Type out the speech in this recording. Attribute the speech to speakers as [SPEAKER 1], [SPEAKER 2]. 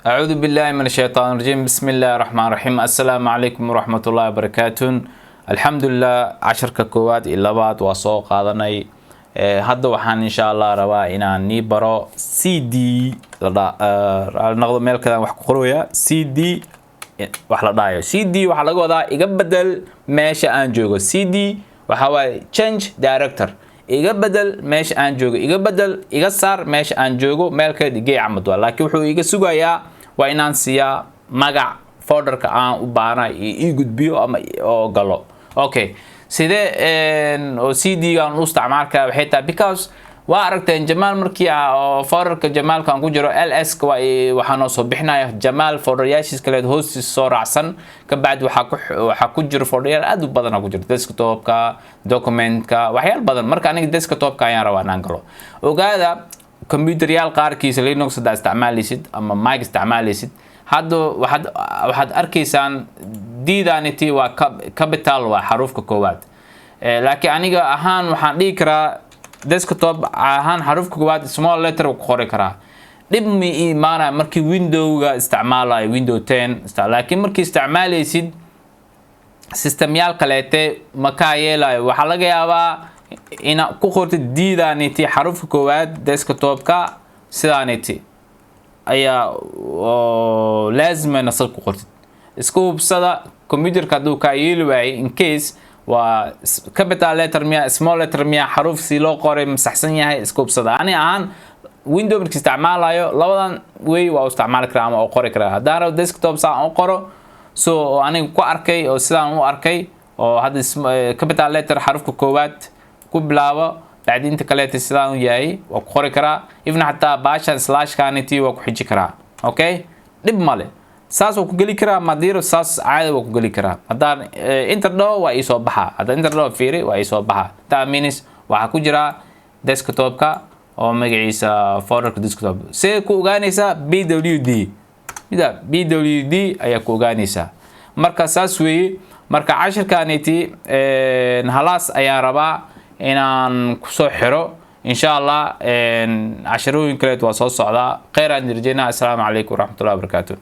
[SPEAKER 1] أعوذ بالله من الشيطان الرجيم، بسم الله الرحمن الرحيم. السلام عليكم ورحمة الله وبركاته. الحمد لله، casharka koowaad iyo labaad waa soo qaadanay. Hadda waxaan insha Allah rabaa inaan nii baro c d la noqdo meel kale wax ku qoraya. C d wax la dhahayo, c d waxaa laga wadaa iga bedel meesha aan joogo. C d waxaa waaye change directory, iga bedel meesha aan joogo, iga bedel, iga saar meesha aan joogo, meel kale igey camad waa. Laakiin wuxuu iga sugayaa waa inaan siiyaa magac folderka aan u baahanahay iyo ii gudbiyo ama oo galo. Okay, sidee oo c d gaan u isticmaali karaa? Waxay tahay because waa aragteen Jamaal markii oo folderka Jamaalka aan ku jiro, l s waa waxaa noo soo bixinaya Jamaal folderyaashiis kaleed hoostiisa soo raacsan. Kabacdi waxaa ku jiro folderyaal aad u badan ku jiro, desktopka, documentka, waxyaal badan. Marka aniga desktopka ayaan rabaa inaan galo. Ogaada, computeryaal qaarkiisa Linux haddaa isticmaalaysid ama Mac isticmaalaysid, hadda waxaad arkaysaan d-danity waa capital, waa xaruufka koowaad. Laakiin aniga ahaan waxaan dhihi karaa desktop ahaan xaruufka koowaad small letter ku qori karaa, dhib ma imaanaya markii Windowga isticmaalayo, Window 10. Laakiin markii isticmaalaysid systemyaal kaleete makaa yeelayo. Waxaa laga yaabaa inaad ku qortid d-danity xaruufka koowaad desktopka sidaanity ayaa laazima nasad ku qortid. Iska hubsada computerka hadduu kaa yeeli waayay, in case waa capital letter miya, small letter miya, xaruuf si loo qoray masaxsan yahay, iska hubsada. Ani ahaan Window marka isticmaalayo, labadan way waa u isticmaali karaa ama u qori karaa. Haddaan rabo desktop saan u qoro, so oo aniga ku arkay oo sidaan u arkay oo hadda capital letter xarufka koowaad ku bilaabo, bacdi inta kaleeta sidaan u yahay, waa ku qori karaa. Even xataa baashan slashkaniti waa ku xiji karaa. Okay, dhib male, saas waa ku geli karaa madiro, saas caadi waa ku geli karaa. Haddaan enter dhaho, waa iisoo baxaa. Haddaan enter dhaho, fiiri, waa iisoo baxaa. That means waxaa ku jira desktopka oo magaciisa folderka desktop. See ku ogaanaysaa? p w d, mida p w d ayaa ku ogaanaysaa. Marka saas weeye. Marka cashirkaniti halaas ayaan rabaa inaan kusoo xiro insha Allah. Casharooyin kaleet waa soo socdaa. Kheyr aan rajeynaa. Assalaamu calaykum waraxmatullahi wabarakaatu.